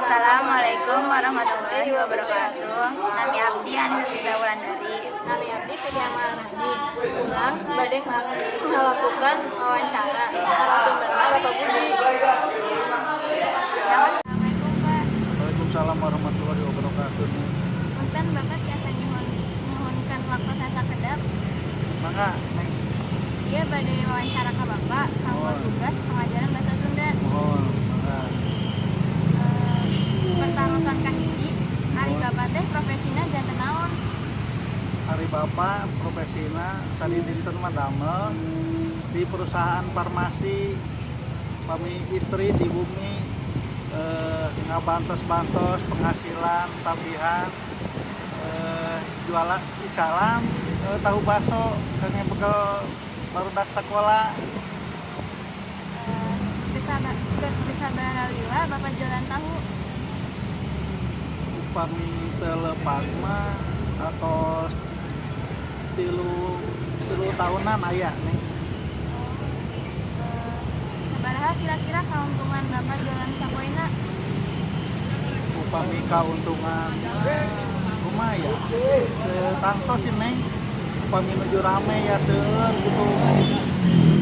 Assalamualaikum warahmatullahi wabarakatuh. Nami abdi Anissa Sita Wulandari. Nami abdi Fitri Maharani. Urang bade melakukan wawancara. Narasumberna Bapak Budi. Assalamualaikum, Pak. Waalaikumsalam warahmatullahi wabarakatuh. Punten, Bapak tiasa nyuhunkeun waktu sakedap? Mangga, Neng. Ieu bade wawancara ka Bapak kanggo Oh. tugas pengajaran bahasa Sunda. Mohon, mangga. Pertarosan kahiji, ari Bapak teh profesina janten naon? Ari Bapak profesina sadidinten mah damel di perusahaan farmasi, pami istri di bumi ngabantos-bantos penghasilan tambihan jualan icalan tahu baso kangge bekal barudak sekolah. Bisa lila Bapak jualan tahu? Upami teu lepat mah atau 3 tahunan aya nih. Sabaraha kira-kira keuntungan Bapak jualan sapoena? Upami keuntungan lumayan tangtos sih, Neng. Upami nuju rame ya seueur gitu,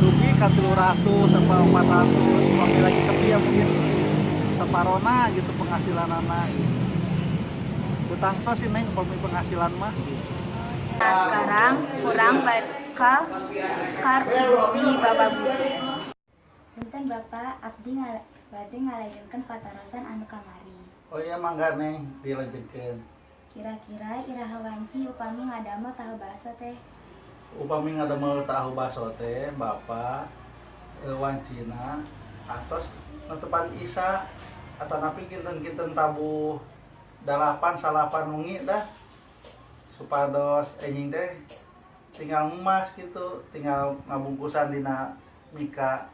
dugi ka 300 sampai 400. Upami lagi sepi ya mungkin separona gitu penghasilan anak gitu. Tangtos sih, Neng, upami penghasilan mah gitu. Nah, sekarang urang bakal kar di Bapak Budi. Punten, Bapak, abdi bade ngalajengkeun patarosan anu kamari. Oh iya, mangga, Neng, dilanjutkeun. Kira-kira iraha wanci upami ngadamel tahu baso teh? Upami ngadamel tahu baso teh Bapak wancina atos netepan Isa atanapi kinten-kinten tabuh 8 salapan wengi dah, supados enjing teh tinggal ngemas gitu, tinggal ngabungkusan dina mika.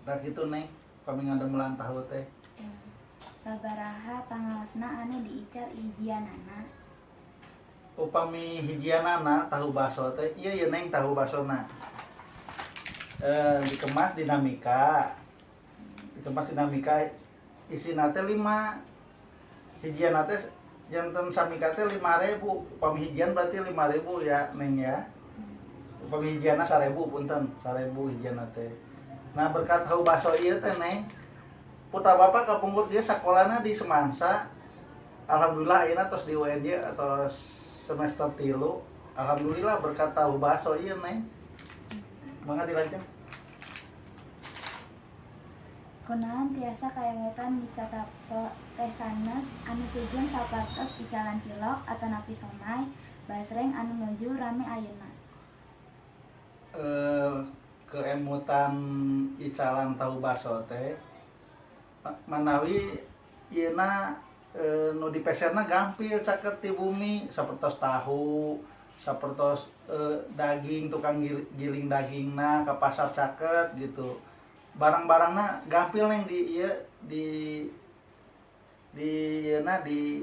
Nah, gitu, Neng, upami ngadamelan tahu teh. Sabaraha pangaosna anu diical hijianana? Upami hijianana tahu baso teh iya ya, Neng, tahu basona dikemas dina mika, dikemas dina mika isina teh 5 hijian teh janten samika teh 5.000. Upami hijian berarti 5.000 ya, Neng, ya. Upami hijianna 1.000, punten, 1.000 hijian teh. Nah, berkat tahu baso ieu teh, Neng, putra Bapak kapungkur dia sekolahnya di Semansa. Alhamdulillah ayeuna tos di UNY atau semester 3. Alhamdulillah berkat tahu baso ieu, Neng. Mangga dilajeng. Kunaon tiasa kaemutan mica bakso teh sanes anu sujeng sapertos icalan cilok atanapi somay basreng anu nuju rame ayeuna? Keemutan icalan tahu baso teh manawi ieuna nu dipeserna gampil, caket ti bumi, sapertos tahu, sapertos daging, tukang giling dagingna ke pasar caket gitu. Barang-barangna gampil, Neng, di ieu di ieuna di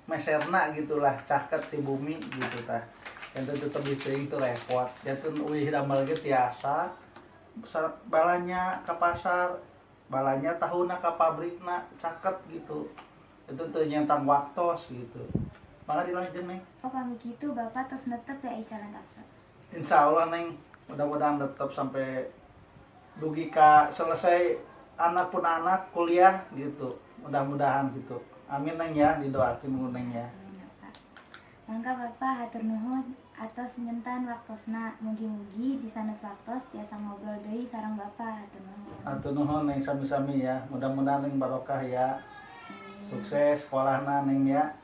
meserna gitulah, caket ti bumi gitu tah. Janten tetep teuing teu repot, janten uih damel ge tiasa balanya ke pasar, balanya tahuna ke pabrikna caket gitu. Itu teu nyentang waktos gitu. Mangga dilajeng, Neng. Oh, pami kitu Bapak tos netep ya icalan bakso? Insya Allah, Neng, mudah-mudahan tetap sampai dugi ka selesai anak pun anak kuliah gitu, mudah-mudahan gitu. Amin, Neng, ya, didoakin ku Neng ya. Amin, Bapak. Mangga Bapak, hatur nuhun atos nyentan waktosna. Mugi-mugi di sanes waktos tiasa ngobrol deui sareng Bapak. Hatur nuhun. Hatur nuhun, Neng, sami-sami ya. Mudah-mudahan Neng barokah ya. Amin. Sukses sekolahna, Neng, ya.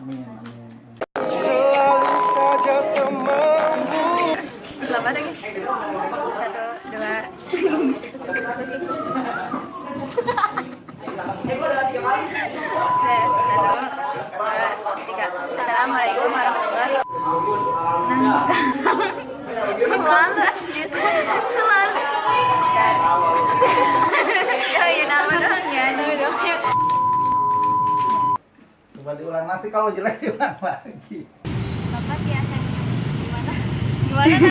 Amin, amin. Selalu saja temanmu. Lama lagi. Satu, dua. Satu, dua, tiga. Assalamualaikum warahmatullahi wabarakatuh. Nah, sekarang selalu, selalu. Dan, ya, ya nama dong ya, dong ya. Coba diulang nanti, kalau jelek diulang lagi. Bapak tiasa gimana? Gimana?